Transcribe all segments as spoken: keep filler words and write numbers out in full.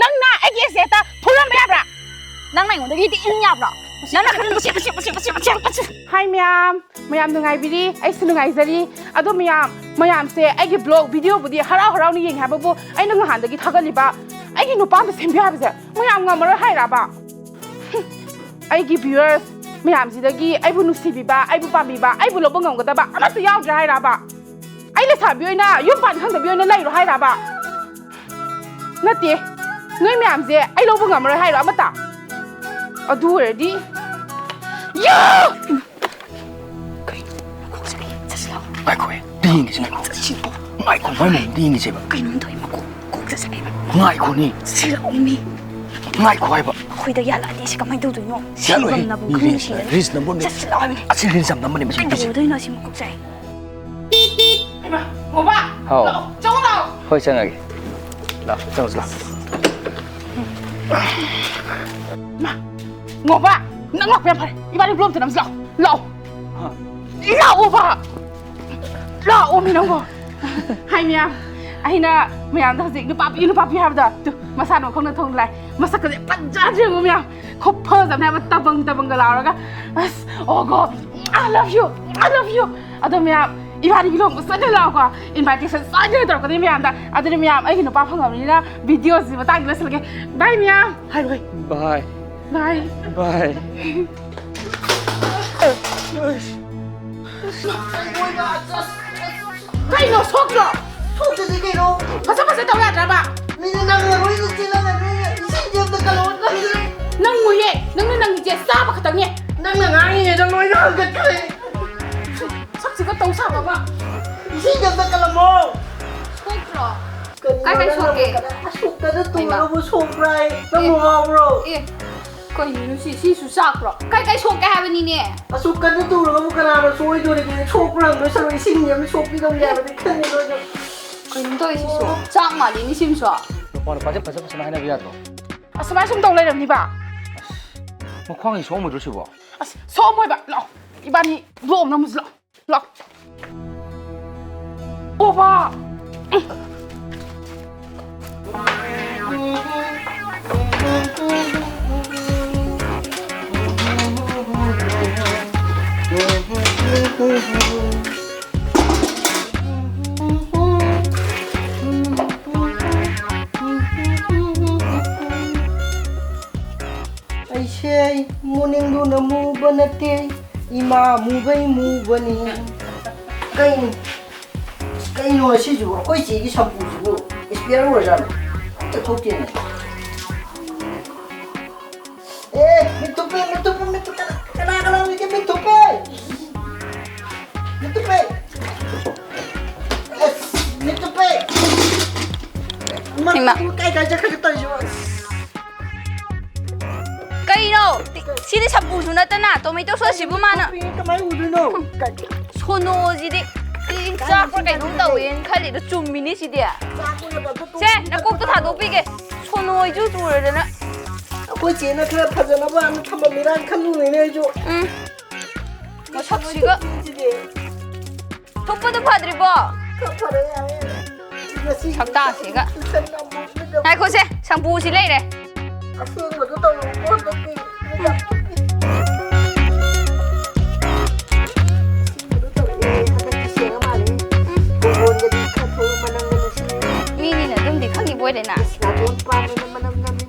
ꯅꯪꯅ ꯑꯩꯒꯤ ꯑꯦꯁꯦꯠꯇ ꯐꯨꯔꯝꯕ ꯌꯥꯕ꯭ꯔꯥ? ꯅꯪꯅ ꯑꯩꯉꯣꯟꯗꯒꯤ ꯍꯦꯛꯇ ꯏꯟ ꯌꯥꯕ꯭ꯔꯣ? ꯅꯪꯅ ꯈꯔ ꯃꯆꯦꯠ, ꯃꯆꯦꯠ, ꯃꯆꯦꯠ, ꯃꯆꯦꯠ, ꯃꯆꯦꯠ, ꯃꯆꯦꯠ꯫ ꯍꯥꯏ ꯃꯌꯥꯝ, ꯃꯌꯥꯝ ꯅꯨꯡꯉꯥꯏꯕꯤꯔꯤ? ꯑꯩꯁꯨ ꯅꯨꯡꯉꯥꯏꯖꯔꯤ꯫ ꯑꯗꯣ ꯃꯌꯥꯝ, ꯃꯌꯥꯝꯁꯦ ꯑꯩꯒꯤ ꯕ꯭ꯂꯣꯒ ꯚꯤꯗꯤꯑꯣꯕꯨꯗꯤ ꯍꯔꯥꯎ ꯍꯔꯥꯎꯅ ꯌꯦꯡꯉꯦ ꯍꯥꯏꯕꯕꯨ, ꯑꯩꯅ ꯅꯍꯥꯟꯗꯒꯤ ꯊꯥꯒꯠꯂꯤꯕ ꯑꯩꯒꯤ ꯅꯨꯄꯥ ꯑꯝꯇ ꯁꯦꯝꯕꯤꯌꯨ ꯍꯥꯏꯕꯁꯦ ꯃꯌꯥꯝ ꯉꯝꯃꯔꯣꯏ ꯍꯥꯏꯔꯕ? ꯍꯨꯝ, ꯑꯩꯒꯤ ꯚ꯭ꯌꯨꯋꯔꯁ ꯃꯌꯥꯝꯁꯤꯗꯒꯤ ꯑꯩꯕꯨ ꯅꯨꯡꯁꯤꯕꯤꯕ, ꯑꯩꯕꯨ ꯄꯥꯝꯕꯤꯕ, ꯑꯩꯕꯨ ꯂꯧꯕ ꯉꯝꯒꯗꯕ ꯑꯃꯠꯇ ꯌꯥꯎꯗ꯭ꯔꯦ ꯍꯥꯏꯔꯕ? ꯑꯩ ꯂꯩꯁꯥꯕꯤ ꯑꯣꯏꯅ ꯌꯨꯝ ꯄꯥꯟ ꯈꯪꯗꯕꯤ ꯑꯣꯏꯅ ꯂꯩꯔꯣ ꯍꯥꯏꯔꯕ? ꯅꯠꯇꯦ, ꯅꯣꯏ ꯃꯌꯥꯝꯁꯦ ꯑꯩ ꯂꯧꯕ ꯉꯝꯃꯔꯣꯏ ꯍꯥꯏꯔꯣ ꯑꯃꯠꯇ? ꯑꯗꯨ ꯑꯣꯏꯔꯗꯤ, ꯌꯥ! ꯀꯩꯅꯣ? ꯃꯀꯣꯛ ꯆꯥꯛꯑꯦ꯫ ꯆꯠꯁꯤ ꯂꯥꯛꯑꯣ꯫ ꯉꯥꯏꯈꯣꯍꯦ, ꯑꯝꯇ ꯌꯦꯡꯒꯦꯁꯦ, ꯉꯥꯏꯈꯣ꯫ ꯆꯠꯁꯤ ꯂꯥꯛꯑꯣ꯫ ꯉꯥꯏꯈꯣ, ꯃꯥꯏ ꯃꯑꯣꯡ ꯑꯝꯇ ꯌꯦꯡꯒꯦꯁꯦꯕ꯫ ꯀꯩꯅꯣꯝ ꯇꯧꯏ, ꯃꯀꯣꯛ, ꯀꯣꯛ ꯆꯥꯛꯑꯦꯕ꯫ ꯉꯥꯏꯈꯣꯅꯦ꯫ ꯆꯠꯁꯤ ꯂꯥꯛꯑꯣ ꯃꯤ꯫ ꯉꯥꯏꯈꯣ ꯍꯥꯏꯕ꯫ ꯑꯩꯈꯣꯏꯗ ꯌꯥꯜꯂꯛꯑꯗꯤ ꯁꯤ ꯀꯃꯥꯏꯅ ꯇꯧꯗꯣꯏꯅꯣ? ꯌꯥꯜꯂꯣꯏꯍꯦ, ꯁꯤꯐꯝ ꯅꯥꯐꯝ ꯃꯤ ꯈꯪꯗꯦ ꯔꯤꯜꯁ, ꯁꯤꯗ꯫ ꯔꯤꯜꯁ ꯅꯝꯕ ꯑꯣꯏꯔꯝꯒꯅꯤ꯫ ꯆꯠꯁꯤ ꯂꯥꯛꯑꯣ ꯍꯥꯏꯕꯅꯤ꯫ ꯑꯁꯤ ꯔꯤꯜꯁ ꯌꯥꯝ ꯅꯝꯕꯅꯦ ꯃꯁꯤ ꯀꯃꯥꯏꯅ ꯅꯨꯄꯤꯁꯦ꯫ ꯇꯧꯗꯣꯏꯅꯣ ꯁꯤ ꯃꯀꯣꯛ ꯆꯥꯛꯑꯦ꯫ ꯍꯩꯃꯥ, ꯕꯣꯕꯥ! ꯍꯥꯎ꯫ ꯂꯥꯛꯑꯣ, ꯆꯪꯉꯣ ꯂꯥꯛꯑꯣ꯫ ꯍꯣꯏ, ꯆꯪꯉꯒꯦ꯫ ꯂꯥꯛꯑꯣ, ꯆꯪꯉꯁꯤ ꯂꯥꯛꯑꯣ꯫ ꯃꯥ, ꯉꯧꯕ, ꯅꯪ ꯂꯥꯛꯄ ꯌꯥꯝ ꯐꯔꯦ꯫ ꯏꯕꯥꯅꯤ ꯕ꯭ꯂꯣꯛ ꯑꯝꯇ ꯅꯝꯁꯤ ꯂꯥꯛꯑꯣ꯫ ꯂꯥꯛꯑꯣ꯫ ꯍꯥ? ꯂꯥꯛꯑꯣꯕ꯫ ꯂꯥꯛꯑꯣ ꯃꯤ ꯅꯪꯕꯣ꯫ ꯍꯥꯏ ꯃꯌꯥꯝ, ꯑꯩꯅ ꯃꯌꯥꯝꯗ ꯍꯧꯖꯤꯛ ꯅꯨꯄꯥ ꯄꯤꯌꯨ, ꯅꯨꯄꯥ ꯄꯤꯌꯨ ꯍꯥꯏꯕꯗꯣ, ꯇꯨ, ꯃꯁꯥꯅ ꯃꯈꯣꯡꯅ ꯊꯣꯡ ꯂꯥꯛꯑꯦ꯫ ꯃꯁꯛꯀꯁꯦ ꯐꯖꯗ꯭ꯔꯦ ꯌꯦꯡꯉꯣ ꯃꯌꯥꯝ꯫ ꯈꯨꯐꯖ ꯑꯃꯅꯦ ꯍꯥꯏꯕ, ꯇꯕꯪ ꯇꯕꯪꯒ ꯂꯥꯎꯔꯒ꯫ ꯑꯁ, oh God, I love you, I love you꯫ ꯑꯗꯣ ꯃꯌꯥꯝ, ꯏꯕꯥꯅꯤꯒꯤ ꯂꯨꯍꯣꯡꯕ ꯁꯣꯏꯗꯅ ꯂꯥꯛꯑꯣꯀꯣ꯫ ꯏꯟꯚꯥꯏꯇꯦꯁꯟ ꯁꯣꯏꯗꯅ ꯇꯧꯔꯛꯀꯅꯤ ꯃꯌꯥꯝꯗ꯫ ꯑꯗꯨꯗꯤ ꯃꯌꯥꯝ, ꯑꯩꯒꯤ ꯅꯨꯄꯥ ꯐꯪꯉꯕꯅꯤꯅ ꯚꯤꯗꯤꯑꯣꯁꯤ ꯃꯇꯥꯡꯗ ꯂꯣꯏꯁꯤꯜꯂꯒꯦ꯫ ꯕꯥꯏ ꯃꯌꯥꯝ꯫ ꯍꯥꯏꯔꯣꯏ꯫ ꯕꯥꯏ꯫ ꯕꯥꯏ꯫ ꯕꯥꯏ꯫ ꯀꯩꯅꯣ, ꯁꯣꯛꯇ꯭ꯔꯣ? ꯁꯣꯛꯇꯗꯤ ꯀꯩꯅꯣ? ꯐꯖ ꯐꯖ ꯇꯧ ꯌꯥꯗ꯭ꯔꯕ? ꯃꯤꯅ ꯅꯪꯅ ꯂꯣꯏꯅ ꯆꯦꯜꯍꯜꯂꯦ, ꯃꯤꯅ ꯏꯁꯤꯡꯁꯦ ꯑꯝꯇ ꯀꯜꯂꯛꯑꯣ, ꯅꯪ꯫ ꯅꯪꯉꯣꯏꯌꯦ, ꯅꯪꯅ ꯅꯪꯒꯤꯁꯦ ꯆꯥꯕ ꯈꯛꯇꯪꯅꯦ꯫ ꯅꯪꯅ ꯉꯥꯡꯉꯤꯉꯩꯗ ꯂꯣꯏꯅ ꯍꯟꯒꯠꯈ꯭ꯔꯦ꯫ ꯁꯛꯁꯤꯒ ꯇꯧ ꯁꯥꯕ ꯑꯃ꯫ ꯏꯁꯤꯡꯁꯦ ꯑꯝꯇ ꯀꯜꯂꯝꯃꯣ꯫ ꯁꯣꯛꯇ꯭ꯔꯣ? ꯀꯔꯤꯅꯣ ꯀꯥꯏ ꯀꯥꯏ ꯅꯪꯅ ꯁꯣꯛꯀꯦ? ꯑꯃꯨꯛ ꯀꯗꯥꯏ ꯑꯁꯨꯛ ꯀꯟꯅ ꯍꯩꯃꯥ꯫ ꯇꯨꯔꯒꯕꯨ ꯁꯣꯛꯄ꯭ꯔꯥ ꯍꯥꯏ? ꯅꯪꯕꯨ ꯑꯦ꯫ ꯉꯥꯎꯕ꯭ꯔꯣ? ꯑꯦ, ꯀꯩꯅꯣ ꯁꯤ? ꯁꯤꯁꯨ ꯆꯥꯛꯄ꯭ꯔꯣ? ꯀꯥꯏ ꯀꯥꯏ ꯁꯣꯛꯀꯦ ꯍꯥꯏꯕꯅꯤꯅꯦ? ꯑꯁꯨꯛ ꯀꯟꯅ ꯇꯨꯔꯒꯕꯨ ꯀꯅꯥꯅ ꯁꯣꯛꯑꯣꯏꯗꯣꯔꯤꯒꯦ? ꯁꯣꯛꯄ꯭ꯔꯥ ꯍꯪꯗꯣꯏ ꯁꯔꯨꯛ ꯏꯁꯤꯡ ꯑꯃ ꯁꯣꯛꯄꯤꯔꯝꯒꯦ ꯍꯥꯏꯕꯗꯤ ꯈꯜꯂꯤ ꯅꯣꯏꯅ꯫ ꯀꯩꯅꯣ ꯇꯧꯔꯤꯁꯤꯁꯨ? ꯆꯥꯛ ꯃꯥꯜꯂꯤꯅꯦ ꯁꯤꯃꯁꯨ꯫ ꯅꯨꯄꯥ ꯅꯨꯄꯥꯁꯦ ꯐꯖ ꯐꯖꯅ ꯍꯥꯏꯅꯕ ꯌꯥꯗ꯭ꯔꯣ? ꯑꯁꯨꯃꯥꯏ ꯁꯨꯝ ꯇꯧ ꯂꯩꯔꯝꯅꯤꯕ? ꯃꯈ꯭ꯋꯥꯡꯒꯤ ꯁꯣꯛꯑꯝꯃꯣꯏꯗ꯭ꯔꯣ ꯁꯤꯕꯣ? ꯑꯁ, ꯁꯣꯛꯑꯝꯃꯣꯏꯕ꯫ ꯂꯥꯛꯑꯣ, ꯏꯕꯥꯅꯤ ꯕ꯭ꯂꯣꯛ ꯑꯃ ꯅꯝꯃꯨꯁꯤ ꯂꯥꯛꯑꯣ꯫ ꯂꯥꯛꯑꯣ꯫ ꯑꯣꯕꯥ! ꯑꯩ ꯃꯨꯅꯤꯡꯗꯨꯅ ꯃꯨꯕ ꯅꯠꯇꯦ, ꯏꯃꯥ ꯃꯨꯕꯩ ꯃꯨꯕꯅꯤ꯫ ꯀꯩꯅꯣ, ꯀꯩꯅꯣ ꯁꯤꯁꯤꯕꯨ? ꯑꯩꯈꯣꯏ ꯆꯦꯒꯤ ꯁꯝꯄꯨꯁꯤꯕꯨ ꯑꯦꯛꯁꯄꯤꯌꯔ ꯑꯣꯏꯔꯖꯥꯠꯂꯣ? ꯑꯝꯇ ꯊꯣꯛꯇꯦꯅꯦ꯫ ꯑꯦ, ꯃꯤꯠ ꯊꯨꯞꯄꯦ, ꯃꯤꯠ ꯊꯨꯞꯄꯦ, ꯃꯤꯠ ꯊꯨꯞꯄꯦ꯫ ꯀꯅꯥ, ꯀꯅꯥ, ꯀꯅꯥ ꯂꯩꯒꯦ? ꯃꯤꯠ ꯊꯨꯞꯄꯦ꯫ ꯃꯤꯠ ꯊꯨꯞꯄꯦ꯫ ꯑꯁ, ꯃꯤꯠ ꯊꯨꯞꯄꯦ꯫ ꯏꯃꯥ, ꯏꯃꯥ꯫ ꯀꯥꯏ, ꯀꯥꯏ ꯆꯠꯈ꯭ꯔꯒꯦ ꯇꯧꯔꯤꯁꯤꯕꯣ? ꯀꯩꯅꯣ? ꯁꯤꯗꯤ ꯁꯝꯄꯨꯁꯨ ꯅꯠꯇꯅ ꯇꯣꯃꯦꯇꯣ ꯁꯣꯁꯁꯤꯕꯨ ꯃꯥꯅ꯫ ꯀꯃꯥꯏꯅ ꯎꯗꯣꯏꯅꯣ? ꯁꯣꯅꯣꯁꯤꯗꯤ ꯆꯤꯡ ꯆꯥꯛꯄ꯭ꯔꯥ ꯀꯩꯅꯣꯝ ꯇꯧꯋꯦꯅ ꯈꯜꯂꯤꯗꯣ ꯆꯨꯝꯃꯤꯅꯤ ꯁꯤꯗꯤ꯫ ꯁꯦ, ꯅꯀꯣꯛꯇꯣ ꯊꯥꯗꯣꯛꯄꯤꯒꯦ꯫ ꯁꯣꯅꯣ ꯏꯆꯨ ꯆꯨꯔꯗꯅ꯫ ꯑꯩꯈꯣꯏ ꯆꯦꯅ ꯈꯔ ꯐꯖꯅꯕꯅ ꯊꯝꯃꯝꯃꯤꯔꯥꯅ ꯈꯜꯂꯨꯔꯦꯅꯦ ꯑꯩꯁꯨ꯫ ꯎꯝ꯫ ꯃꯁꯛꯁꯤꯒ꯫ ꯁꯤꯗꯤ꯫ ꯊꯨꯞꯄꯗꯨ ꯐꯗ꯭ꯔꯤꯕꯣ? ꯈꯔ ꯐꯔꯦ, ꯌꯥꯔꯦ, ꯌꯥꯔꯦ꯫ ꯉꯁꯤꯒꯤ ꯁꯛꯇꯥꯁꯤꯒ꯫ ꯇꯨꯏꯁꯟ ꯑꯃꯨꯛ ꯉꯥꯏꯈꯣꯁꯦ, ꯁꯝꯄꯨꯁꯤ ꯂꯩꯔꯦ꯫ ꯑꯁꯦꯡꯕꯗꯣ ꯇꯧꯔꯣꯀꯣ ꯍꯟꯗꯛꯇꯤ꯫ ꯎꯝ꯫ ꯑꯁꯦꯡꯕꯗꯣ ꯇꯧꯔꯛꯑꯦ, ꯍꯟꯗꯛꯇꯤ ꯁꯦꯡꯉ ꯃꯥꯜꯂꯦ꯫ ꯎꯝ꯫ ꯕꯣꯕꯣꯟꯒꯗꯤ ꯈꯔ ꯊꯣꯛꯑ ꯃꯅꯝꯒ ꯅꯨꯡꯁꯤ꯫ ꯃꯤꯅꯤꯅ ꯑꯗꯨꯝꯗꯤ ꯈꯪꯉꯤꯕ ꯑꯣꯏꯔꯦꯅ꯫ ꯏꯁ, ꯅꯥꯇꯣꯟ ꯄꯥꯟꯕꯅ ꯃꯅꯝ ꯅꯝꯃꯤ꯫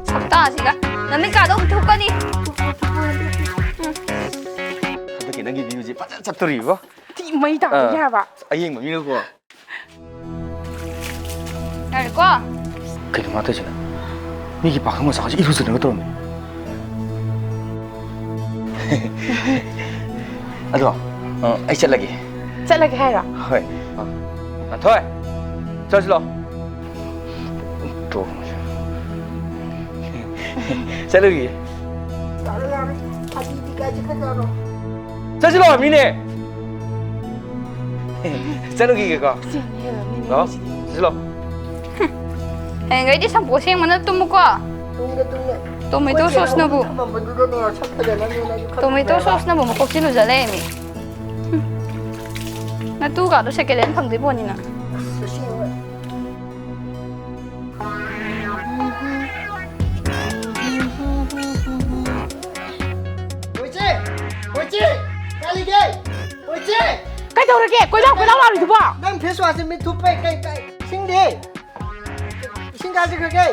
ꯁꯛꯇꯥꯁꯤꯒ꯫ ꯅꯃꯤꯠꯀꯥꯗꯣ ꯑꯃꯨꯛ ꯊꯨꯞꯀꯅꯤ꯫ ꯊꯨꯞꯄꯣ, ꯊꯨꯞꯄꯣ ꯍꯟꯗꯛꯇꯤ꯫ ꯎꯝ꯫ ꯍꯟꯗꯛꯀꯤ ꯅꯪꯒꯤ ꯚ꯭ꯌꯨꯁꯦ ꯐꯖꯅ ꯆꯠꯇꯣꯔꯤꯕꯣ꯫ ꯊꯤ ꯃꯩ ꯇꯥꯗꯣꯏꯅꯦ ꯑꯥ꯫ ꯍꯥꯏꯕ꯫ ꯑꯌꯦꯡꯕ ꯃꯤꯅꯀꯣ꯫ ꯌꯥꯔꯦꯀꯣ? ꯀꯩꯅꯣ ꯃꯥ ꯇꯧꯔꯤꯁꯤꯅ? ꯃꯤꯒꯤ ꯄꯥꯈꯪ ꯃꯆꯥ ꯍꯧꯖꯤꯛ ꯏꯔꯨꯖꯅꯕ ꯇꯧꯔꯝꯃꯤ꯫ ꯑꯗꯣ, ꯑ, ꯑꯩ ꯆꯠꯂꯒꯦ꯫ ꯆꯠꯂꯒꯦ ꯍꯥꯏꯔꯣ? ꯍꯣꯏ꯫ ꯑ, ꯉꯥꯟꯊꯣꯏ, ꯆꯠꯂꯁꯤ ꯂꯥꯛꯑꯣ꯫ ꯇꯣ꯫ ꯆꯠꯂꯨꯈꯤꯒꯦ꯫ ꯌꯥꯔꯦ, ꯌꯥꯔꯦ꯫ ꯐꯥꯒꯤꯗꯤ ꯀꯥꯏ ꯆꯠꯈ꯭ꯔꯖꯥꯠꯅꯣ? ꯆꯠꯁꯤ ꯂꯥꯛꯑꯣ, ꯃꯤꯅꯦ꯫ ꯆꯠꯂꯨꯈꯤꯒꯦꯀꯣ꯫ ꯆꯦꯟꯅ ꯍꯦꯜꯂꯝꯅꯤꯅꯦ ꯂꯥꯛꯑꯣ, ꯃꯤꯁꯤꯗꯤ꯫ ꯆꯠꯁꯤ ꯂꯥꯛꯑꯣ꯫ ꯍꯌꯦꯡꯈꯩꯗꯤ ꯁꯝꯄꯨ ꯑꯁꯦꯡꯕꯅ ꯇꯨꯝꯃꯨꯀꯣ꯫ ꯇꯨꯝꯒꯦ, ꯇꯨꯝꯒꯦ꯫ ꯇꯣꯃꯦꯇꯣ ꯑꯩꯈꯣꯏ ꯆꯦꯅ ꯁꯣꯁꯅꯕꯨ꯫ ꯑꯃꯨꯛ ꯊꯝꯃꯝꯕꯗꯨꯗꯅꯦ, ꯁꯛ ꯐꯖꯅꯕꯅꯦꯅ ꯑꯩꯁꯨ ꯇꯣꯃꯦꯇꯣ ꯈꯜꯂꯨꯕꯅꯦꯕ꯫ ꯁꯣꯁꯅꯕꯨ ꯃꯀꯣꯛ ꯆꯤꯜꯂꯨꯖ ꯂꯩꯔꯝꯃꯤ꯫ ꯍꯨꯝ꯫ ꯅꯇꯨꯒꯗꯣ ꯁꯦꯀꯦꯟ ꯍꯦꯟ ꯐꯪꯗꯣꯏ ꯄꯣꯠꯅꯤꯅ꯫ ꯑꯁ, ꯑꯁꯦꯡꯕ꯫ ꯍꯣꯏ ꯏꯆꯦ! ꯍꯣꯏ ꯏꯆꯦ! ꯀꯥꯏ ꯂꯩꯒꯦ? ꯍꯣꯏ ꯏꯆꯦ! ꯀꯩꯗꯧꯔꯒꯦ? ꯀꯣꯏꯂꯥꯎ ꯀꯣꯏꯂꯥꯎ ꯂꯥꯎꯔꯤꯗꯨꯕꯣ? ꯅꯪ ꯐꯦꯁ ꯋꯥꯁꯁꯦ ꯃꯤꯠ ꯊꯨꯞꯄꯦ꯫ ꯀꯩ, ꯀꯩ, ꯏꯁꯤꯡꯗꯤ? ꯏꯁꯤꯡ ꯀꯥꯏ ꯆꯠꯈ꯭ꯔꯒꯦ?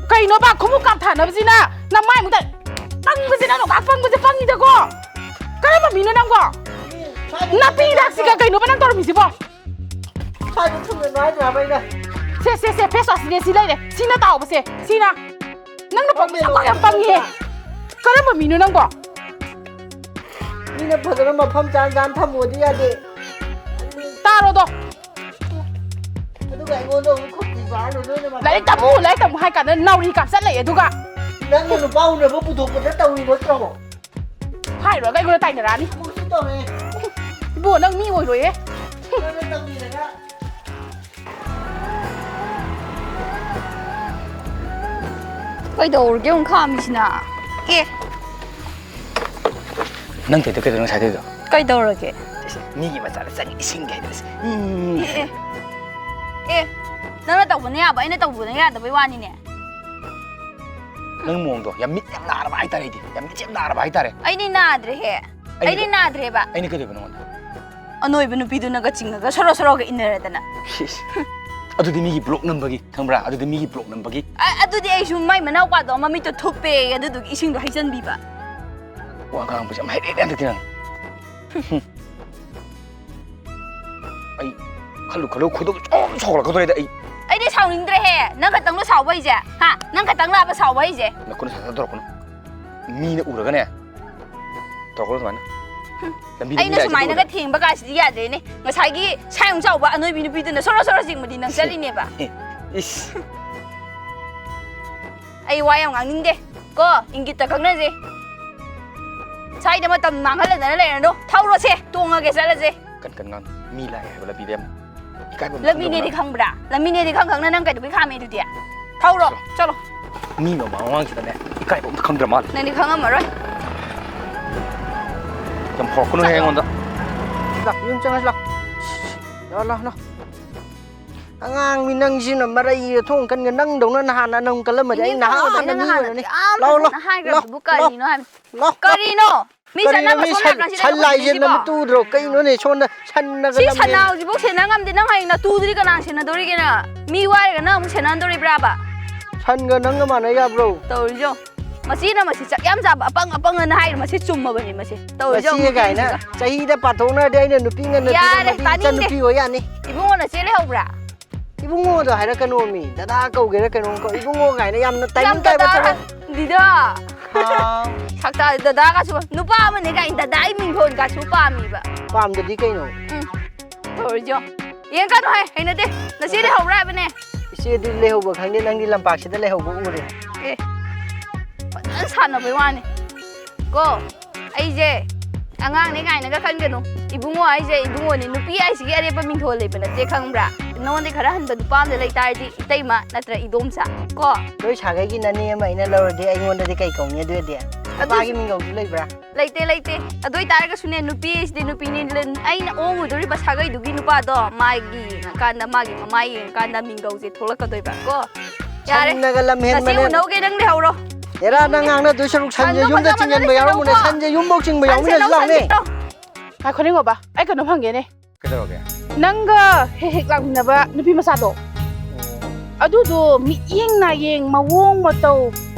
ꯀꯩꯅꯣꯕ? ꯈꯣꯡꯎꯞ ꯀꯥꯞꯊꯅꯕꯁꯤꯅ ꯅꯃꯥꯏꯃꯨꯛꯇ ꯄꯪꯕꯁꯦ, ꯅꯪꯅ ꯈ꯭ꯋꯥꯏ ꯄꯪꯕꯁꯦ, ꯄꯪꯉꯤꯗꯀꯣ꯫ ꯀꯔꯝꯕ ꯃꯤꯅꯣ ꯅꯪꯕꯣ? ꯅꯥꯄꯤ ꯍꯤꯗꯥꯛꯁꯤꯒ ꯀꯩꯅꯣꯕ ꯅꯪ ꯇꯧꯔꯝꯃꯤꯁꯤꯕꯣ? ꯁ꯭ꯋꯥꯏꯗ ꯊꯝꯖꯤꯜꯂꯣ ꯍꯥꯏꯗ꯭ꯔꯥꯕ ꯑꯩꯅ? ꯁꯦ, ꯁꯦ, ꯁꯦ, face washꯁꯤꯅꯦ ꯁꯤ ꯂꯩꯔꯦ꯫ ꯁꯤꯅ ꯇꯥꯎꯕꯁꯦ, ꯁꯤꯅ꯫ ꯅꯪꯅ ꯄꯪꯕꯁꯦ ꯌꯥꯝ ꯄꯪꯉꯤꯍꯦ꯫ ꯀꯔꯝꯕ ꯃꯤꯅꯣ ꯅꯪꯕꯣ? ꯃꯤꯅ ꯐꯖꯅ ꯃꯐꯝ ꯆꯥꯅ ꯆꯥꯅ ꯊꯝꯃꯣꯗꯤ ꯌꯥꯗꯦ꯫ ꯇꯥꯔꯣꯗꯣ꯫ ꯑꯗꯨꯒ ꯑꯩꯉꯣꯟꯗ ꯑꯃꯨꯛ ꯈꯨꯠ ꯊꯤꯕ ꯍꯥꯏꯔꯨꯗꯣꯏꯅꯦ, ꯃꯇꯝ꯫ ꯂꯥꯏꯔꯤꯛ ꯇꯝꯃꯨ, ꯂꯥꯏꯔꯤꯛ ꯇꯝꯃꯨ ꯍꯥꯏ ꯀꯥꯟꯗ ꯅꯥꯎꯔꯤ ꯀꯥꯞꯆꯠꯂꯛꯑꯦ ꯑꯗꯨꯒ꯫ ꯅꯪꯅ ꯅꯨꯄꯥ ꯎꯅꯕ ꯄꯨꯊꯣꯛꯄꯗ ꯇꯧꯔꯤ ꯅꯠꯇ꯭ꯔꯣ? ꯍꯥꯏꯔꯨꯔꯒ ꯑꯩꯉꯣꯟꯗ ꯇꯥꯏꯅꯔꯛꯑꯅꯤ꯫ ꯑꯃꯨꯛꯁꯨ ꯇꯧꯔꯦ꯫ ꯏꯕꯣ, ꯅꯪ ꯃꯤ ꯑꯣꯏꯔꯣꯏꯌꯦ꯫ ꯅꯪꯅ ꯇꯝꯕꯤꯔꯒ꯫ ꯀꯩꯗꯧꯔꯒꯦ ꯑꯃꯨꯛ ꯈꯥꯝꯃꯤꯁꯤꯅ? ꯑꯦ꯫ ꯅꯪ ꯇꯧꯔꯤꯗꯣ ꯀꯩꯗꯧꯔꯣ ꯉꯁꯥꯏ ꯇꯧꯔꯤꯗꯣ? ꯀꯩꯗꯧꯔꯒꯦ? ꯃꯤꯒꯤ ꯃꯆꯥꯗ ꯆꯪꯉꯤ ꯏꯁꯤꯡꯒꯤ ꯍꯥꯏꯗꯅ꯫ ꯎꯝ꯫ ꯑꯦ, ꯑꯦ꯫ ꯑꯦ, ꯅꯪꯅ ꯇꯧꯕꯅ ꯌꯥꯕ, ꯑꯩꯅ ꯇꯧꯕꯅ ꯌꯥꯗꯕꯩ ꯋꯥꯅꯤꯅꯦ꯫ ꯅꯪ ꯃꯑꯣꯡꯗꯣ ꯌꯥꯝ ꯃꯤꯠ ꯌꯥꯝ ꯅꯥꯔꯕ ꯍꯥꯏꯇꯥꯔꯦ ꯑꯩꯗꯤ꯫ ꯌꯥꯝ ꯃꯤꯠ ꯌꯥꯝ ꯅꯥꯔꯕ ꯍꯥꯏꯇꯥꯔꯦ꯫ ꯑꯩꯗꯤ ꯅꯥꯗ꯭ꯔꯦꯍꯦ꯫ ꯑꯩꯅ ꯑꯩꯗꯤ ꯀꯩ-, ꯅꯥꯗ꯭ꯔꯦꯕ꯫ ꯑꯩꯅ ꯀꯩꯗꯧꯕ ꯅꯉꯣꯟꯗ? ꯑꯅꯣꯏꯕ ꯅꯨꯄꯤꯗꯨꯅꯒ ꯆꯤꯡꯉꯒ ꯁꯣꯔꯣ ꯁꯣꯔꯣꯒ ꯏꯟꯅꯔꯗꯅ꯫ ꯁꯤꯁ꯫ ꯑꯗꯨꯗꯤ ꯃꯤꯒꯤ vlog ꯅꯝꯕꯒꯤ, ꯈꯪꯕ꯭ꯔꯥ? ꯑꯗꯨꯗꯤ ꯃꯤꯒꯤ vlog ꯅꯝꯕꯒꯤ꯫ ꯑ-, ꯑꯗꯨꯗꯤ ꯑꯩꯁꯨ ꯃꯥꯏ ꯃꯅꯥꯎꯄꯥꯗꯣ ꯃꯃꯤꯠꯇꯣ ꯊꯨꯞꯄꯦ, ꯑꯗꯨꯗꯨꯒꯤ ꯏꯁꯤꯡꯗꯣ ꯍꯩꯖꯟꯕꯤꯕ꯫ ꯋꯥ ꯉꯥꯡꯕꯁꯦ ꯌꯥꯝ ꯍꯩꯔꯦꯅꯦ ꯍꯟꯗꯛꯇꯤ ꯅꯪ꯫ ꯑꯩ ꯈꯜꯂꯨ ꯈꯜꯂꯨ ꯈꯣꯏꯗꯧ ꯁꯨꯝ ꯁꯥꯎꯒꯠꯂꯛꯀꯗꯧꯔꯦꯗ ꯑꯩ꯫ ꯑꯩꯗꯤ ꯁꯥꯎꯅꯤꯡꯗ꯭ꯔꯦꯍꯦ꯫ ꯅꯪ ꯈꯛꯇꯪꯂꯣ ꯁꯥꯎꯕ ꯍꯩꯁꯦ? ꯍꯥ? ꯅꯪ ꯈꯛꯇꯪꯂꯕ ꯁꯥꯎꯕ ꯍꯩꯁꯦ? ꯅꯈꯨꯠꯅ ꯁꯠ ꯁꯠ ꯇꯧꯔꯛꯀꯅꯨ꯫ ꯃꯤꯅ ꯎꯔꯒꯅꯦ꯫ ꯇꯧꯔꯛꯀꯅꯨ ꯁꯨꯃꯥꯏꯅ꯫ ꯍꯨꯝ꯫ ꯂꯝꯕꯤꯗ ꯃꯤ ꯑꯩꯅ ꯂꯥꯛꯏꯁꯦ ꯁꯨꯃꯥꯏꯅꯒ ꯎꯕꯗ꯫ ꯊꯦꯡꯕ ꯀꯥꯁꯤꯗꯤ ꯌꯥꯗ꯭ꯔꯦꯅꯦ꯫ ꯉꯁꯥꯏꯒꯤ ꯁꯥꯏꯃꯨꯛ ꯆꯥꯎꯕ ꯑꯅꯣꯏꯕꯤ ꯅꯨꯄꯤꯗꯨꯅ ꯁꯣꯔꯣ ꯁꯣꯔꯣ ꯆꯤꯡꯕꯗꯤ ꯅꯪ ꯁꯤ꯫ ꯆꯠꯂꯤꯅꯦꯕ꯫ ꯏꯁ꯫ ꯑꯩ ꯋꯥ ꯌꯥꯝ ꯉꯥꯡꯅꯤꯡꯗꯦ ꯀꯣ, ꯏꯪꯒꯤꯠꯇ ꯈꯪꯅꯁꯦ꯫ ꯁ꯭ꯋꯥꯏꯗ ꯃꯇꯝ ꯃꯥꯡꯍꯜꯂꯗꯅ ꯂꯩꯔꯅꯨ꯫ ꯊꯧꯔꯣꯁꯦ, ꯇꯣꯡꯉꯒꯦ, ꯆꯠꯂꯁꯦ꯫ ꯀꯟ ꯀꯟ ꯉꯥꯡ-, ꯃꯤ ꯂꯥꯛꯑꯦ ꯍꯥꯏꯕ ꯂꯝꯕꯤꯗ ꯌꯥꯝ ꯏꯀꯥꯏꯕꯝ ꯂꯝꯕꯤꯅꯦꯗꯤ ꯈꯪꯗꯕ ꯈꯪꯕ꯭ꯔꯥ? ꯂꯝꯕꯤꯅꯦꯗꯤ ꯈꯪ ꯈꯪꯅ ꯅꯪ ꯀꯩꯗꯧꯕꯩ ꯈꯥꯝꯃꯦ ꯑꯗꯨꯗꯤ? ꯊꯧꯔꯣ, ꯅꯪ꯫ ꯆꯠꯂꯣ꯫ ꯃꯤ ꯃꯃꯥꯡ ꯃꯃꯥꯡꯁꯤꯗꯅꯦ ꯏꯀꯥꯏꯕ ꯑꯝꯇ ꯈꯪꯗ꯭ꯔ ꯃꯥꯜꯂꯦ꯫ ꯅꯪꯗꯤ ꯈꯪꯉꯝꯃꯔꯣꯏ꯫ ꯌꯥꯝ ꯍꯧꯔꯛꯀꯅꯨꯍꯦ ꯆꯠꯂꯣ꯫ ꯑꯩꯉꯣꯟꯗ꯫ ꯂꯥꯛ, ꯌꯨꯝ ꯆꯪꯉꯁꯤ ꯂꯥꯛ꯫ ꯂꯥꯛ, ꯂꯥꯛ, ꯂꯥꯛ꯫ ꯑꯉꯥꯡꯅꯤ ꯅꯪꯁꯤꯅ ꯃꯔꯩ ꯊꯣꯡ ꯀꯟꯒ ꯅꯪꯗꯧꯅ ꯅꯍꯥꯟꯅ ꯅꯪ ꯀꯜꯂꯝꯃꯗꯤ ꯑꯩ ꯏꯅꯦ ꯅꯍꯥꯟꯅ ꯐꯨꯂꯥꯅ ꯃꯤ ꯅꯍꯥꯟ ꯑꯣꯏꯔꯅꯤ꯫ ꯑꯗꯨꯛ ꯌꯥꯝ ꯂꯥꯎ, ꯂꯥꯎ, ꯐꯖꯅ ꯍꯥꯏꯈ꯭ꯔꯕꯗꯨꯕꯨ ꯂꯥꯎ, ꯀꯔꯤꯅꯣ ꯍꯥꯏꯕ? ꯂꯥꯎ, ꯂꯥꯎ꯫ ꯀꯔꯤꯅꯣ? ꯃꯤ ꯀꯔꯤꯅꯣ ꯆꯠꯅꯕ ꯃꯤ ꯁꯣꯝ ꯁꯟ, ꯅꯥꯀꯟꯁꯤꯗ ꯁꯟ ꯂꯥꯏ ꯌꯦꯟ ꯇꯧꯔꯤꯁꯤꯕꯣ? ꯑꯃ ꯇꯨꯗ꯭ꯔꯣ? ꯀꯩꯅꯣꯅꯦ ꯁꯣꯝꯗ ꯁꯟꯅꯒ ꯁꯤ ꯂꯝ ꯁꯟꯅꯥ ꯌꯦꯟ-, ꯍꯧꯖꯤꯛꯐꯥꯎ ꯁꯦꯟꯅ ꯉꯝꯗꯦ, ꯅꯪ ꯍꯌꯦꯡ ꯅꯇꯨꯗꯨꯗꯤ ꯀꯅꯥꯅ ꯁꯦꯟꯅꯗꯧꯔꯤꯒꯦ ꯅꯪ? ꯃꯤ ꯋꯥꯏꯔꯒ ꯅꯪ ꯑꯃꯨꯛ ꯁꯦꯟꯅꯍꯟꯗꯧꯔꯤꯕ꯭ꯔꯥꯕ? ꯁꯟꯒ ꯅꯪꯒ ꯃꯥꯟꯅ ꯌꯥꯕ꯭ꯔꯣ? ꯇꯧꯔꯤꯁꯤ ꯌꯦꯡꯉꯨ꯫ ꯃꯁꯤꯅ ꯃꯁꯤ ꯆꯥꯛ ꯌꯥꯝ ꯆꯥꯕ ꯑꯄꯪ ꯑꯄꯪ ꯑꯅ ꯍꯥꯏꯔꯤ꯫ ꯃꯁꯤ ꯆꯨꯝꯃꯕꯅꯤ꯫ ꯃꯁꯤ ꯇꯧꯔꯤꯁꯦ ꯌꯦꯡꯉꯨ, ꯃꯁꯤ ꯀꯥꯏꯅ ꯃꯤꯁꯤꯡꯁꯤꯒ꯫ ꯆꯍꯤꯗ ꯄꯥꯊꯣꯛꯅꯔꯗꯤ ꯑꯩꯅ ꯅꯨꯄꯤ ꯉꯟꯅ ꯌꯥꯔꯦ, ꯊꯤꯔꯝꯃꯗꯤ ꯏꯆꯟ ꯇꯥꯅꯤꯡꯗꯦ꯫ ꯅꯨꯄꯤ ꯑꯣꯏ ꯌꯥꯅꯤ꯫ ꯏꯕꯨꯡꯉꯣ, ꯅꯆꯦ ꯂꯩꯍꯧꯕ꯭ꯔꯥ? ꯏꯕꯨꯡꯉꯣꯗꯣ ꯍꯥꯏꯔꯛꯀꯅꯣꯃꯤ꯫ ꯗꯗꯥ ꯀꯧꯒꯦꯔꯥ ꯀꯩꯅꯣꯝ ꯀꯧ꯫ ꯏꯕꯨꯡꯉꯣ ꯀꯥꯏꯅ ꯌꯥꯝꯅ ꯌꯥꯝ ꯇꯥꯏꯃꯤꯡ ꯀꯥꯏꯕ ꯗꯗꯥ ꯊꯕꯛ꯫ ꯗꯤꯗꯥ꯫ ꯍꯥꯎ꯫ ꯁꯛꯇꯥ ꯗꯗꯥꯒꯁꯨ ꯅꯨꯄꯥ ꯑꯃꯅꯦ ꯀꯥꯏꯅ ꯗꯗꯥ ꯑꯩ ꯃꯤꯡꯊꯣꯟꯒꯁꯨ ꯄꯥꯝꯃꯤꯕ꯫ ꯄꯥꯝꯗꯗꯤ ꯀꯩꯅꯣ? ꯎꯝ꯫ ꯇꯧꯔꯤꯁꯦ ꯌꯦꯡꯉꯣ꯫ ꯌꯦꯡꯀꯅꯨ ꯍꯦ, ꯍꯩꯅꯗꯦ꯫ ꯅꯆꯦ ꯂꯩꯍꯧꯕ꯭ꯔꯥ ꯍꯥꯏꯕꯅꯦ꯫ ꯏꯆꯦꯗꯤ ꯂꯩꯍꯧꯕ ꯈꯪꯗꯦ, ꯅꯪꯗꯤ ꯂꯝꯄꯥꯛꯁꯤꯗ ꯂꯩꯍꯧꯕ ꯎꯔꯦ꯫ ꯑꯦ꯫ ꯐꯖꯅ ꯁꯥꯟꯅꯕꯩ ꯋꯥꯅꯤ꯫ ꯀꯣ꯫ ꯑꯩꯁꯦ ꯑꯉꯥꯡꯅꯦ ꯀꯥꯏꯅꯒ ꯈꯟꯒꯅꯨ꯫ ꯏꯕꯨꯡꯉꯣ ꯍꯥꯏꯁꯦ ꯏꯕꯨꯡꯉꯣꯅꯤ꯫ ꯅꯨꯄꯤ ꯍꯥꯏꯁꯤꯒꯤ ꯑꯔꯦꯞꯄ ꯃꯤꯡꯊꯣꯜ ꯂꯩꯕ ꯅꯠꯇꯦ, ꯈꯪꯕ꯭ꯔꯥ? ꯅꯉꯣꯟꯗꯩ ꯈꯔ ꯍꯟꯕ ꯅꯨꯄꯥ ꯑꯝꯗ ꯂꯩ ꯇꯥꯔꯗꯤ ꯏꯇꯩꯃ ꯅꯠꯇ꯭ꯔ ꯏꯗꯣꯝꯆꯥ, ꯀꯣ? ꯅꯣꯏ ꯁꯥꯒꯩꯒꯤ ꯅꯅꯦ ꯑꯃ ꯑꯩꯅ ꯂꯧꯔꯗꯤ ꯑꯩꯉꯣꯟꯗꯗꯤ ꯀꯩ ꯀꯧꯅꯤ ꯑꯗꯨ ꯑꯣꯏꯔꯗꯤ? ꯑꯗꯨ ꯅꯨꯄꯥꯒꯤ ꯃꯤꯡꯒꯧꯁꯨ ꯂꯩꯕ꯭ꯔꯥ? ꯂꯩꯇꯦ, ꯂꯩꯇꯦ꯫ ꯑꯗꯨ ꯑꯣꯏꯇꯥꯔꯒꯁꯨꯅꯦ, ꯅꯨꯄꯤ ꯍꯥꯏꯁꯤꯗꯤ ꯅꯨꯄꯤꯅꯤ꯫ ꯂꯦꯟ-, ꯑꯩꯅ ꯑꯣꯡꯉꯨꯗꯣꯔꯤꯕ ꯁꯥꯒꯩꯗꯨꯒꯤ ꯅꯨꯄꯥꯗꯣ ꯃꯥꯒꯤ ꯌꯦꯡꯉꯀꯥꯟꯗ, ꯃꯥꯒꯤ ꯃꯃꯥꯏ ꯌꯦꯡꯉꯀꯥꯟꯗ ꯃꯤꯡꯒꯧꯁꯦ ꯊꯣꯛꯂꯛꯀꯗꯣꯏꯕ, ꯀꯣ? ꯌꯥꯔꯦ꯫ ꯁꯝꯅꯒ ꯂꯝ ꯅꯆꯦ ꯍꯦꯟꯕꯅꯦ꯫ ꯎꯅꯧꯒꯦ, ꯅꯪ ꯂꯩꯍꯧꯔꯣ꯫ ꯍꯦꯔꯥ, ꯅꯪ ꯉꯥꯡꯅꯗꯣꯏ ꯁꯔꯨꯛ ꯁꯟꯁꯦ ꯁꯟꯗꯣ ꯌꯨꯝꯗ ꯐꯖꯅ ꯆꯤꯡꯖꯟꯕ ꯂꯩꯁꯜꯂꯨꯀꯣ꯫ ꯌꯥꯎꯔꯝꯃꯨꯅꯦ꯫ ꯁꯟꯁꯦ ꯌꯨꯝꯕꯧ ꯆꯤꯡꯕ ꯁꯟꯁꯦ ꯌꯥꯎꯃꯤꯟꯅꯁꯤ ꯂꯧ, ꯂꯥꯎꯅꯦ꯫ ꯁꯟꯁꯦ ꯂꯧ꯫ ꯉꯥꯏꯈꯣꯅꯦ ꯉꯣꯕ, ꯑꯩ ꯀꯩꯅꯣꯝ ꯍꯪꯒꯦꯅꯦ꯫ ꯀꯩꯗꯧꯔꯒꯦ? ꯅꯪꯒ ꯍꯦꯛ ꯍꯦꯛ ꯂꯥꯛꯃꯤꯟꯅꯕ ꯅꯨꯄꯤ ꯃꯆꯥꯗꯣ? ꯑꯣ꯫ ꯑꯗꯨꯗꯣ ꯃꯤꯠꯌꯦꯡ ꯅꯥꯌꯦꯡ, ꯃꯑꯣꯡ ꯃꯇꯧ,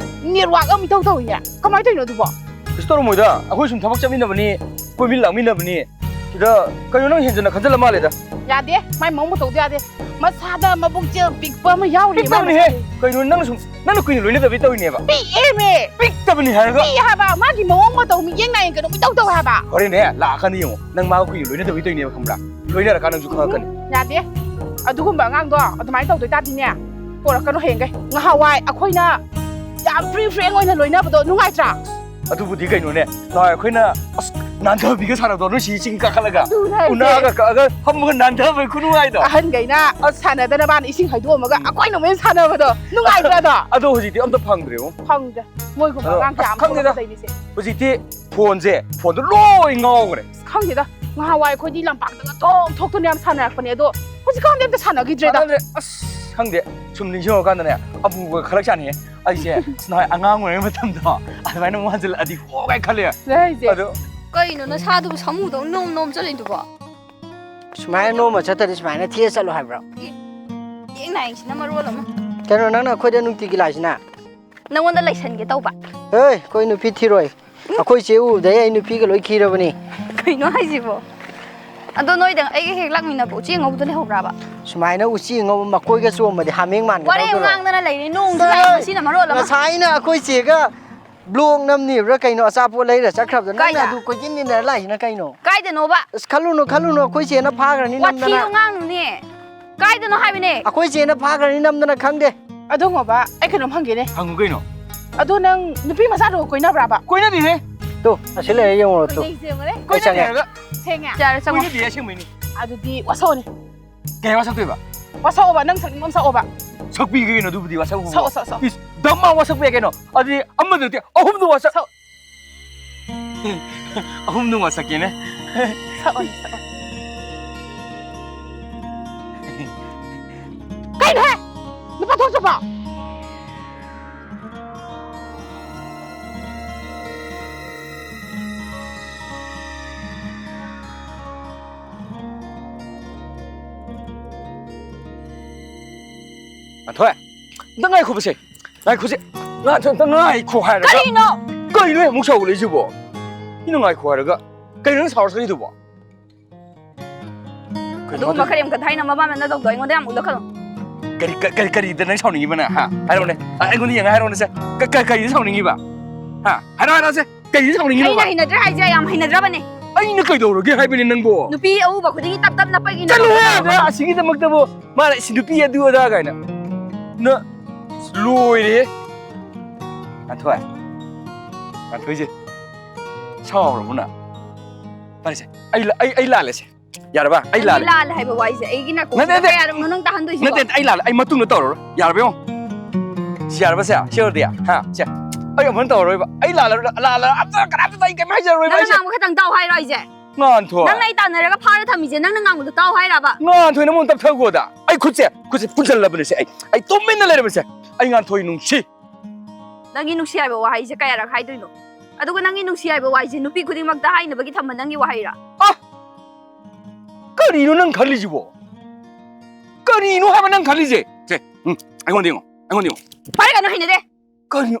ꯅꯦꯠꯋꯥꯛ ꯑꯃ ꯏꯇꯧ ꯇꯧꯏꯅꯦ꯫ ꯀꯃꯥꯏꯅ ꯇꯧꯔꯤꯅꯣ ꯑꯗꯨꯕꯣ? ꯀꯩꯁꯨ ꯇꯧꯔꯝꯃꯣꯏꯗ, ꯑꯩꯈꯣꯏ ꯁꯨꯝ ꯊꯕꯛ ꯆꯠꯃꯤꯟꯅꯕꯅꯤ, ꯀꯣꯏꯃꯤꯟ ꯂꯥꯡꯃꯤꯟꯅꯕꯅꯤ꯫ ꯁꯤꯗ ꯀꯩꯅꯣ, ꯅꯪ ꯍꯦꯟꯖꯟꯅ ꯈꯟꯖꯜꯂ ꯃꯥꯜꯂꯦꯗ꯫ ꯌꯥꯗꯦ, ꯃꯥꯏ ꯃꯑꯣꯡ ꯃꯇꯧꯗꯣ ꯌꯥꯗꯦ꯫ ꯃꯁꯥꯗ ꯃꯕꯨꯛꯆꯦꯜ ꯄꯤꯛꯄ ꯑꯃ ꯌꯥꯎꯔꯤꯌꯦ ꯃꯥ ꯄꯤꯛꯇꯕꯅꯤꯍꯦ꯫ ꯃꯁꯥꯗ꯫ ꯀꯩꯅꯣ, ꯅꯪꯅ ꯁꯨꯝ, ꯅꯪꯅ ꯀꯨꯏꯅ ꯂꯣꯏꯅꯗꯕꯩ ꯇꯧꯔꯤꯅꯦꯕ꯫ ꯄꯤꯛꯑꯦꯃꯦ꯫ ꯄꯤꯛꯇꯕꯅꯤ ꯍꯥꯏꯔꯒ꯫ ꯄꯤꯛꯑꯦ ꯍꯥꯏꯕ, ꯃꯥꯒꯤ ꯃꯑꯣꯡ ꯃꯇꯧ ꯃꯤꯠꯌꯦꯡ ꯅꯥꯌꯦꯡ ꯀꯩꯅꯣꯝ ꯏꯇꯧ ꯇꯧꯋꯦ ꯍꯥꯏꯕ꯫ ꯍꯣꯔꯦꯟꯅꯦ ꯂꯥꯛꯑꯀꯥꯟꯗ ꯌꯦꯡꯉꯣ, ꯅꯪ ꯃꯥꯒ ꯀꯨꯏꯅ ꯂꯣꯏꯅꯗꯕꯩ ꯇꯧꯔꯤꯅꯦꯕ, ꯈꯪꯕ꯭ꯔꯥ? ꯂꯣꯏꯅꯔꯀꯥꯟꯗ ꯅꯪꯁꯨ ꯈꯪꯉꯛꯀꯅꯤ꯫ ꯌꯥꯗꯦ꯫ ꯑꯗꯨꯒꯨꯝꯕ ꯑꯉꯥꯡꯗꯣ ꯑꯗꯨꯃꯥꯏꯅ ꯇꯧꯗꯣꯏ ꯇꯥꯔꯗꯤꯅꯦ, ꯄꯣꯔꯛꯀꯅꯨ ꯍꯌꯦꯡꯈꯩ꯫ ꯉꯍꯥꯟꯋꯥꯏ ꯑꯩꯈꯣꯏꯅ ꯌꯥꯝ free frank ꯑꯣꯏꯅ ꯂꯣꯏꯅꯕꯗꯣ ꯅꯨꯡꯉꯥꯏꯇ꯭ꯔꯥ? ꯑꯗꯨꯕꯨꯗꯤ ꯀꯩꯅꯣꯅꯦ, ꯅꯍꯥꯟꯋꯥꯏ ꯑꯩꯈꯣꯏꯅ ꯑꯁ ꯅꯥꯟꯊꯕꯤꯒ ꯁꯥꯟꯅꯕꯗꯣ, ꯅꯣꯏ ꯁꯤ ꯆꯤꯡ ꯀꯥꯈꯠꯂꯒ ꯑꯗꯨꯅꯦ ꯍꯥꯏꯁꯦ꯫ ꯎꯅꯥꯒ ꯀꯛꯑꯒ ꯐꯝꯃꯒ ꯅꯥꯟꯊꯕꯩ ꯈꯨꯅꯨꯡꯉꯥꯏꯗꯣ꯫ ꯑꯍꯟꯈꯩꯅ ꯑꯁ ꯁꯥꯟꯅꯗꯅꯕꯅ ꯏꯁꯤꯡ ꯍꯩꯗꯣꯛꯑꯝꯃꯒ ꯑꯩꯈꯣꯏꯅ ꯑꯃꯨꯛ ꯍꯦꯟꯅ ꯁꯥꯟꯅꯕꯗꯣ ꯅꯨꯡꯉꯥꯏꯇ꯭ꯔꯥ ꯑꯗꯣ? ꯑꯗꯣ ꯍꯧꯖꯤꯛꯇꯤ ꯑꯝꯇ ꯐꯪꯗ꯭ꯔꯦꯉꯣ꯫ ꯐꯪꯗ꯭ꯔꯦ꯫ ꯃꯣꯏꯒꯨꯝꯕ ꯑꯗꯣ ꯑꯉꯥꯡ ꯑꯁ ꯀꯌꯥꯝ ꯈꯪꯗꯦꯗ꯫ ꯊꯣꯛꯂꯛꯀꯗꯣꯏꯅꯤꯁꯦ꯫ ꯍꯧꯖꯤꯛꯇꯤ ꯐꯣꯟꯁꯦ, ꯐꯣꯟꯗ ꯂꯣꯏ ꯉꯥꯎꯈ꯭ꯔꯦ꯫ ꯑꯁ, ꯈꯪꯗꯦꯗ, ꯉꯍꯥꯟꯋꯥꯏ ꯑꯩꯈꯣꯏꯗꯤ ꯂꯝꯄꯥꯛꯇꯒ ꯊꯣꯛ ꯊꯣꯛꯇꯨꯅ ꯌꯥꯝ ꯁꯥꯟꯅꯔꯛꯄꯅꯦ, ꯑꯗꯣ ꯍꯧꯖꯤꯛꯀꯥꯟꯗꯤ ꯑꯝꯇ ꯁꯥꯟꯅꯈꯤꯗ꯭ꯔꯦꯗ꯫ ꯁꯥꯟꯅꯗ꯭ꯔꯦ꯫ ꯑꯁ, ꯈꯪꯗꯦ, ꯁꯨꯝ ꯅꯤꯡꯁꯤꯡꯉꯀꯥꯟꯗꯅꯦ ꯑꯃꯨꯕꯒ ꯈꯜꯂꯛ ꯆꯥꯅꯤꯍꯦ꯫ ꯑꯩꯁꯦ ꯑꯁ, ꯅꯍꯥꯟꯋꯥꯏ ꯑꯉꯥꯡ ꯑꯣꯏꯔꯤꯉꯩ ꯃꯇꯝꯗꯣ ꯑꯗꯨꯃꯥꯏꯅ ꯑꯃꯨꯛ ꯍꯟꯖꯤꯜꯂꯛꯑꯗꯤ ꯍꯣ ꯀꯥꯏ ꯈꯜꯂꯦ꯫ ꯂꯩ ꯍꯥꯏꯁꯦ꯫ ꯑꯗꯣ ꯀꯩꯅꯣ ꯅꯁꯥꯗꯨꯕꯨ ꯁꯥꯃꯨꯗꯧ ꯅꯣꯝ ꯅꯣꯝ ꯆꯠꯂꯤꯗꯨꯕꯣ? ꯁꯨꯃꯥꯏꯅ ꯅꯣꯝꯃ ꯆꯠꯇ꯭ꯔꯗꯤ ꯁꯨꯃꯥꯏꯅ ꯊꯦꯛꯑ ꯆꯠꯂꯣ ꯍꯥꯏꯕ꯭ꯔꯣ? ꯌꯦꯡ ꯅꯥꯏꯁꯤꯅ ꯃꯔꯣꯜ ꯑꯃ꯫ ꯀꯩꯅꯣ, ꯅꯪꯅ ꯑꯩꯈꯣꯏꯗ ꯅꯨꯡꯇꯤꯒꯤ ꯂꯥꯛꯏꯁꯤꯅ? ꯅꯪꯉꯣꯟꯗ ꯂꯩꯁꯟꯒꯦ ꯇꯧꯕ꯫ ꯍꯦ, ꯑꯩꯈꯣꯏ ꯅꯨꯄꯤ ꯊꯤꯔꯣꯏ꯫ ꯑꯩꯈꯣꯏ ꯆꯦ ꯎꯕꯗꯩ ꯑꯩ ꯅꯨꯄꯤꯒ ꯂꯣꯏ ꯈꯤꯔꯕꯅꯤ꯫ ꯀꯩꯅꯣ ꯍꯥꯏꯁꯤꯕꯣ? ꯑꯗꯣ ꯅꯣꯏꯗ ꯑꯩꯒ ꯍꯦꯛ ꯂꯥꯛꯃꯤꯟꯅꯕ ꯎꯆꯤ ꯑꯉꯧꯕꯗꯣ ꯂꯩꯍꯧꯕ꯭ꯔꯕ? ꯁꯨꯃꯥꯏꯅ ꯎꯆꯤ ꯑꯉꯧꯕ ꯃꯀꯣꯏꯒ ꯆꯣꯝꯕꯗꯤ ꯍꯥꯃꯦꯡ ꯃꯥꯟꯒꯗꯧꯗꯣ꯫ ꯋꯥꯔꯤ ꯉꯥꯡꯗꯅ ꯂꯩꯔꯦ, ꯅꯣꯡꯁꯨ ꯇꯥꯏ, ꯉꯁꯤꯅ ꯃꯔꯣꯜ ꯑꯃ꯫ ꯉꯁꯥꯏꯅ ꯑꯩꯈꯣꯏ ꯆꯦꯒ ꯕ꯭ꯂꯣꯛ ꯅꯝꯅꯤꯕ꯭ꯔꯥ ꯀꯩꯅꯣ, ꯑꯆꯥꯄꯣꯠ ꯂꯩꯔ ꯆꯠꯈ꯭ꯔꯕꯗꯣ꯫ ꯅꯪꯅ ꯀꯥꯏꯗ? ꯑꯗꯨ ꯀꯣꯏꯆꯦꯟ ꯆꯦꯟꯅꯔ ꯂꯥꯛꯏꯁꯤꯅ ꯀꯩꯅꯣ? ꯀꯥꯏꯗꯅꯣꯕ? ꯑꯁ, ꯈꯜꯂꯨꯅꯨ, ꯈꯜꯂꯨꯅꯨ, ꯑꯩꯈꯣꯏ ꯆꯦꯅ ꯐꯥꯈ꯭ꯔꯅꯤ ꯅꯝꯗꯅ꯫ ꯋꯥꯊꯤꯗꯣ ꯉꯥꯡꯅꯨꯅꯦ꯫ ꯀꯥꯏꯗꯅꯣ ꯍꯥꯏꯕꯅꯦ? ꯑꯩꯈꯣꯏ ꯆꯦꯅ ꯐꯥꯈ꯭ꯔꯅꯤ ꯅꯝꯗꯅ, ꯈꯪꯗꯦ꯫ ꯑꯗꯣ ꯉꯣꯕ, ꯑꯩ ꯀꯩꯅꯣꯝ ꯍꯪꯒꯦꯅꯦ꯫ ꯍꯪꯉꯨ ꯀꯩꯅꯣ꯫ ꯑꯗꯣ ꯅꯪ ꯅꯨꯄꯤ ꯃꯆꯥꯗꯨꯒ ꯀꯣꯏꯅꯕ꯭ꯔꯕ? ꯀꯣꯏꯅꯗꯦꯍꯦ꯫ ꯇꯨ, ꯑꯁꯤ ꯂꯩꯔꯦ, ꯌꯦꯡꯉꯨꯔꯣ ꯇꯨ꯫ ꯀꯣꯏꯅꯩꯁꯦ ꯌꯦꯡꯉꯨꯅꯦ꯫ ꯑꯩ ꯆꯪꯉꯦ꯫ ꯀꯣꯏꯅꯗꯦ ꯍꯥꯏꯔꯒ꯫ ꯊꯦꯡꯉꯦ꯫ ꯌꯥꯔꯦ, ꯆꯪꯉꯣ꯫ ꯀꯣꯏꯅꯗꯦ ꯑꯁꯦꯡꯕꯩꯅꯤ꯫ ꯑꯗꯨꯗꯤ ꯋꯥꯁꯛꯑꯣꯅꯦ꯫ ꯀꯩ ꯋꯥꯁꯛꯇꯣꯏꯕ? ꯋꯥꯁꯛꯑꯣꯕ, ꯅꯪ ꯁꯛꯅꯤꯡꯕ ꯑꯃ ꯁꯛꯑꯣꯕ꯫ ꯁꯛꯄꯤꯒꯦ ꯀꯩꯅꯣ, ꯑꯗꯨꯕꯨꯗꯤ ꯋꯥꯁꯛ꯫ ꯁꯛꯑꯣ, ꯁꯛꯑꯣ, ꯁꯛꯑꯣ꯫ ꯏꯁ, ꯗꯝꯃ ꯋꯥꯁꯛꯄ ꯌꯥꯏ ꯀꯩꯅꯣ꯫ ꯑꯗꯨꯗꯤ ꯑꯃꯗ ꯅꯠꯇꯦ, ꯑꯍꯨꯝꯗ ꯋꯥꯁꯛ꯫ ꯁꯛ꯫ ꯑꯍꯨꯝꯗ ꯋꯥꯁꯛꯀꯦꯅꯦ꯫ ꯁꯛꯑꯣꯅꯦ, ꯁꯛꯑꯣ꯫ ꯀꯩꯅꯣꯍꯦ? ꯅꯨꯄꯥ ꯊꯣꯛ ꯆꯠꯄ? ꯉꯥꯟꯊꯣꯏ, ꯑꯝꯇ ꯉꯥꯏꯈꯣꯕꯁꯦ꯫ ꯉꯥꯏꯈꯣꯁꯦ꯫ ꯉꯥꯟꯊꯣꯏ, ꯑꯝꯇ ꯉꯥꯏꯈꯣ ꯍꯥꯏꯔꯒ꯫ ꯀꯔꯤꯅꯣ? ꯀꯩꯅꯣ ꯑꯃꯨꯛ ꯁꯥꯎꯒꯠꯂꯛꯏꯁꯤꯕꯣ? ꯃꯤꯅ ꯉꯥꯏꯈꯣ ꯍꯥꯏꯔꯒ ꯀꯩꯅꯣ ꯅꯪ ꯁꯥꯎꯔꯛꯇꯣꯏꯗꯨꯕꯣ? ꯀꯩꯅꯣ ꯑꯗꯨꯒꯨꯝꯕ ꯃꯥꯗꯤ? ꯀꯔꯦꯝ ꯀꯊꯥꯏꯅ ꯃꯃꯥ ꯃꯅ ꯇꯧꯗꯣ ꯑꯩꯉꯣꯟꯗ ꯌꯥꯝ ꯎꯠꯂꯛꯀꯅꯨ꯫ ꯀꯔꯤ, ꯀ-, ꯀꯔꯤ, ꯀꯔꯤꯗ ꯅꯪ ꯁꯥꯎꯅꯤꯡꯉꯤꯕ ꯅꯪ, ꯍꯥ? ꯍꯥꯏꯔꯛꯑꯣꯅꯦ꯫ ꯑ, ꯑꯩꯉꯣꯟꯗ ꯌꯦꯡꯉ ꯍꯥꯏꯔꯛꯑꯣꯅꯦꯁꯦ꯫ ꯀ-, ꯀ-, ꯀꯔꯤꯗ ꯁꯥꯎꯅꯤꯡꯉꯤꯕ? ꯍꯥ? ꯍꯥꯏꯔꯛꯑꯣ, ꯍꯥꯏꯔꯛꯑꯣꯁꯦ꯫ ꯀꯩꯗ ꯁꯥꯎꯅꯤꯡꯉꯤꯅꯣꯕ? ꯑꯩꯅ ꯍꯩꯅꯗ꯭ꯔꯦ ꯍꯥꯏꯁꯦ ꯌꯥꯝ ꯍꯩꯅꯗ꯭ꯔꯕꯅꯦ꯫ ꯑꯩꯅ ꯀꯩꯗꯧꯔꯒꯦ ꯍꯥꯏꯕꯅꯦ ꯅꯪꯕꯣ? ꯅꯨꯄꯤ ꯑꯎꯕ ꯈꯨꯗꯤꯡꯒꯤ ꯇꯞ ꯇꯞ ꯅꯞꯄꯒꯤ ꯆꯠꯂꯣꯍꯦ, ꯅꯠꯇ꯭ꯔꯣ? ꯑꯗ ꯑꯁꯤꯒꯤꯗꯃꯛꯇꯕꯨ ꯃꯥꯅ ꯏꯁ ꯅꯨꯄꯤ ꯑꯗꯨ ꯑꯗꯥ ꯀꯥꯏꯅ꯫ ꯅ-, ꯂꯣꯏꯔꯦꯍꯦ꯫ ꯉꯥꯟꯊꯣꯏ꯫ ꯉꯥꯟꯊꯣꯏꯁꯦ꯫ ꯁꯥꯎꯔꯕꯣ ꯅꯪ? ꯐꯔꯦꯁꯦ꯫ ꯑꯩ ꯂ-, ꯑꯩ, ꯑꯩ ꯂꯥꯜꯂꯦꯁꯦ꯫ ꯌꯥꯔꯕ? ꯑꯩ ꯅꯪꯒꯤ ꯂꯥꯜꯂꯦ꯫ ꯂꯥꯜꯂꯦ ꯍꯥꯏꯕ ꯋꯥꯍꯩꯁꯦ ꯑꯩꯒꯤ ꯅꯥꯀꯣꯡꯁꯤꯗ ꯅꯠꯇꯦ, ꯅꯠꯇꯦ꯫ ꯀꯌꯥꯔꯛꯅꯣ ꯅꯪ ꯇꯥꯍꯟꯗꯣꯏꯁꯤꯕꯣ? ꯅꯠꯇꯦ, ꯑꯩ ꯂꯥꯜꯂꯦ꯫ ꯑꯩ ꯃꯇꯨꯡꯗ ꯇꯧꯔꯔꯣꯏ꯫ ꯌꯥꯔꯕ ꯌꯦꯡꯉꯣ꯫ ꯁꯤ ꯌꯥꯔꯕ ꯁꯦ? ꯁꯤ ꯑꯣꯏꯔꯗꯤ? ꯍꯥ? ꯁꯦ꯫ ꯑꯩ ꯑꯃꯨꯛ ꯍꯟꯅ ꯇꯧꯔꯔꯣꯏꯕ꯫ ꯑꯩ ꯂꯥꯜꯂ-, ꯂꯥꯜꯂ-, ꯑꯝꯇ ꯀꯅꯥꯝꯇ ꯑꯩ ꯀꯩꯝ ꯍꯥꯏꯖꯔꯔꯣꯏꯕ ꯅꯪꯅ ꯑꯩꯁꯦ꯫ ꯉꯥꯡꯕ ꯈꯛꯇꯪ ꯇꯥꯎ ꯍꯥꯏꯔꯣ ꯑꯩꯁꯦ? ꯉꯥꯟꯊꯣꯏ꯫ ꯅꯪꯅ ꯑꯩ ꯇꯥꯟꯅꯔꯒ ꯐꯥꯔ ꯊꯝꯃꯤꯁꯦ ꯅꯪꯅ ꯉꯥꯡꯕꯗꯣ ꯇꯥꯎ ꯍꯥꯏꯔꯕ? ꯉꯥꯟꯊꯣꯏ, ꯅꯪ ꯑꯃꯨꯛ ꯇꯞꯊꯈꯣꯗ꯫ ꯑꯩ ꯈꯨꯠꯁꯦ, ꯈꯨꯠꯁꯦ ꯄꯨꯟꯁꯤꯜꯂꯕꯅꯦ ꯁꯦ ꯑꯩ꯫ ꯑꯩ ꯇꯨꯃꯤꯟꯅ ꯂꯩꯔꯕꯁꯦ꯫ ꯑꯩ ꯉꯥꯟꯊꯣꯏ ꯅꯨꯡꯁꯤ꯫ ꯅꯪꯒꯤ ꯅꯨꯡꯁꯤ ꯍꯥꯏꯕ ꯋꯥꯍꯩꯁꯦ ꯀꯌꯥꯔꯛ ꯍꯥꯏꯗꯣꯏꯅꯣ? ꯑꯗꯨꯒ ꯅꯪꯒꯤ ꯅꯨꯡꯁꯤ ꯍꯥꯏꯕ ꯋꯥꯍꯩꯁꯦ ꯅꯨꯄꯤ ꯈꯨꯗꯤꯡꯃꯛꯇ ꯍꯥꯏꯅꯕꯒꯤ ꯊꯝꯕ ꯅꯪꯒꯤ ꯋꯥꯍꯩꯔꯥ? ꯑ! ꯀꯔꯤꯅꯣ ꯅꯪ ꯈꯜꯂꯤꯁꯤꯕꯣ? ꯀꯔꯤꯅꯣ ꯍꯥꯏꯕ ꯅꯪ ꯈꯜꯂꯤꯁꯦ? ꯁꯦ, ꯎꯝ, ꯑꯩꯉꯣꯟꯗ ꯌꯦꯡꯉꯣ, ꯑꯩꯉꯣꯟꯗ ꯌꯦꯡꯉꯣ꯫ ꯐꯔꯦ, ꯀꯩꯅꯣ ꯍꯩꯅꯗꯦ꯫ ꯀꯔꯤꯅꯣ?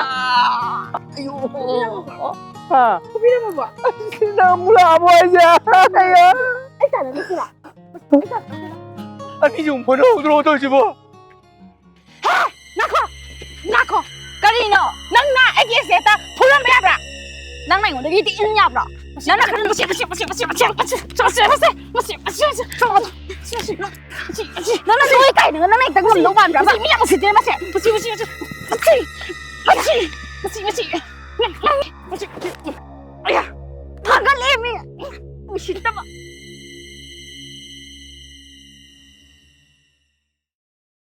ꯑꯌꯣ꯫ ꯍꯥ? ꯐꯨꯕꯤꯔꯝꯃꯕꯣ? ꯅꯪ ꯑꯃꯨꯛ ꯂꯥꯛꯑꯕꯣ ꯍꯥꯏꯁꯦ? ꯑꯩ ꯇꯥꯟꯅꯔꯨꯁꯤꯔꯣ? ꯑꯩ ꯇꯥꯟꯅꯔꯨꯁꯤꯔꯣ? ꯑꯅꯤꯁꯤꯕꯨ ꯐꯨꯅꯍꯧꯗ꯭ꯔꯣ ꯇꯧꯔꯤꯁꯤꯕꯣ? ꯍꯦ! ꯉꯥꯏꯈꯣ! ꯉꯥꯏꯈꯣ! ꯀꯔꯤꯅꯣ? ꯅꯪꯅ ꯑꯩꯒꯤ ꯑꯦꯁꯦꯠꯇ ꯐꯨꯔꯝꯕ ꯌꯥꯕ꯭ꯔꯥ? ꯅꯪꯅ ꯑꯩꯉꯣꯟꯗꯒꯤ ꯏꯟ ꯌꯥꯕ꯭ꯔꯣ? ꯅꯪꯅ ꯈꯔ ꯃꯁꯤ, ꯃꯁꯤ, ꯃꯁꯤ, ꯅꯪꯅ ꯅꯣꯏ ꯀꯥꯏꯗꯅꯣ? ꯅꯪꯅ ꯍꯦꯛꯇ ꯉꯝꯗꯧ ꯃꯥꯟꯕ꯭ꯔꯕ? ꯃꯁꯤ ꯃꯤ